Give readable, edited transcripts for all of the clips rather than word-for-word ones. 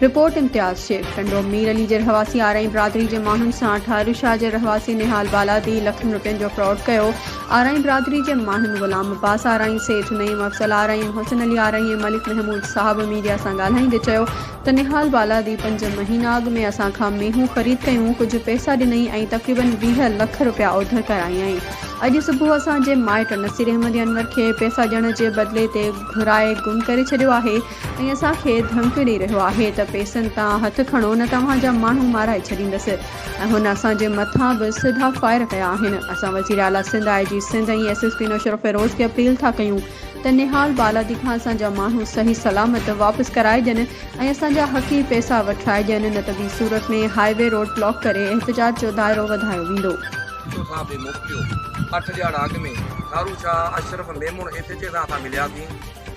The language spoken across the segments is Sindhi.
رپورٽ، امتياز شيخ، ٽنڊو مير علي جي رهواسي آرائين برادري جي ماڻهن سان ٺارو شاهه جي رهواسي نهال بالادي لکن روپين جو فراڊ ڪيو، آرائين برادري جي ماڻهن غلام عباس آرائين، سيٺ نعيم افضل آرائين، محسن علي آرائين ۽ ملڪ محمود صاحب ميڊيا سان ڳالهائيندي چيو ته نهال بالادي پنج مهينا اڳ ۾ اسان کان مينهون خريد ڪيون ڪجهه پئسا ڏنئي ۽ تقريبن 20 لک روپيا اوڌر ڪرايائين اڄ صبح اسان جي مائٽ نصير احمد انور کي پئسا ڏيڻ جي بدلي تي گهرائي گم ڪري ڇڏيو آهي ۽ اسان کي ڌمڪيون ڏئي رهيو آهي ته پئسن تان هٿ کڻو نه توهان جا ماڻهو مارائي ڇڏيندس ۽ هن اسان جي مٿان به سڌا فائر ڪيا آهن اسان وزير اعليٰ Sindh I G Sindh ۽ S S P Naushahro Feroze کي اپيل ٿا ڪيون ته نهال بالادي کان اسان جا ماڻهو صحيح سلامت واپس ڪرائي ڏين ۽ اسان جا حقي پئسا وٺرائي ڏين نه ته ٻي صورت ۾ هاء وي روڊ بلاڪ ڪري احتجاج جو دائرو وڌايو ويندو. ڀٽو صاحب ڏي موڪليو. اٺ ڏيهاڙا اڳ ۾ ٺارو شاهه اشرف ميمڻ ايس ايڇ اي سان اسان ملياسين.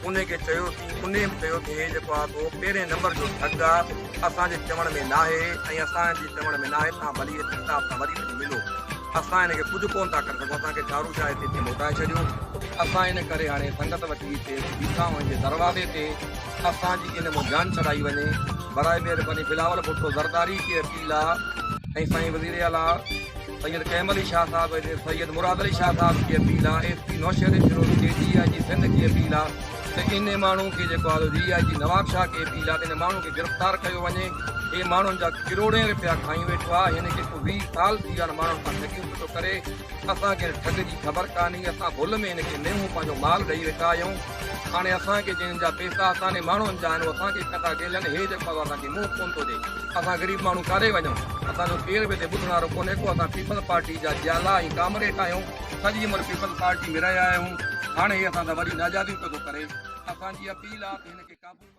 انهي کي چيوسين، انهي به چيو ته هي جيڪو آ سو پهرين نمبر جو ٺڳ آ، اسان جي چوڻ ۾ ناهي ۽ اسان جي چوڻ ۾ ناهي، توهان ڀلي ايس پي صاحب سان وري وڃي ملو، اسان هن کي ڪجهه ڪونه ٿا ڪري سگهون، اسان کي ٺارو شاهه هتي اچي موٽائي ڇڏيو، اسان ان ڪري هاڻي سنگت وٺي هتي اچي بيٺا آهيون هن جي دروازي تي، اسان جي ان مون جان ڇڏائي وڃي، برائي مهرباني بلاول ڀٽو زرداري کي اپيل آ ۽ سائين وزير اعليٰ. سيد قائم علي شاهه صاحب ۽ سيد مراد علي شاهه صاحب کي اپيل آ ايس پي نوشهري فيروز کي ڊي I جي سنڌ کي اپيل آ ته انهي ماڻهو کي جيڪو آ ڊي I جي نوابشاهه کي اپيل آ ته انهي ماڻهو کي گرفتار ڪيو وڃي هي ماڻهن جا ڪروڙين رپيا کائي ويٺو آ هن کي ڪو 20 سال ٿي ويا آهن ماڻهن سان ٺڳيون پيو ٿو ڪري اسان کي هن ٺڳ جي خبر ڪانهي اسان ڀل ۾ هن کي مينهون پنهنجو مال ڏئي ويٺا آهيون هاڻي اسان کي جنهن جا پيسا اسان جي ماڻهن جا آهن اهي اسان کي ڪندا ڳيلن هي جيڪو آ اسان کي منهن ڪونه ٿو ڏئي. اسان غريب ماڻهو ڪاڏي وڃون، اسان جو ڪير به هتي ٻڌڻ وارو ڪونهي ڪو، اسان پيپلز پارٽي جا جيالا ۽ ڪامريڊ آهيون، سڄي عمر پيپلز پارٽي ۾ رهيا آهيون، هاڻي هي اسان سان وڏيون ناجائزيون پيو ٿو ڪري، اسان جي اپيل آ ته هن کي قابو ڪري.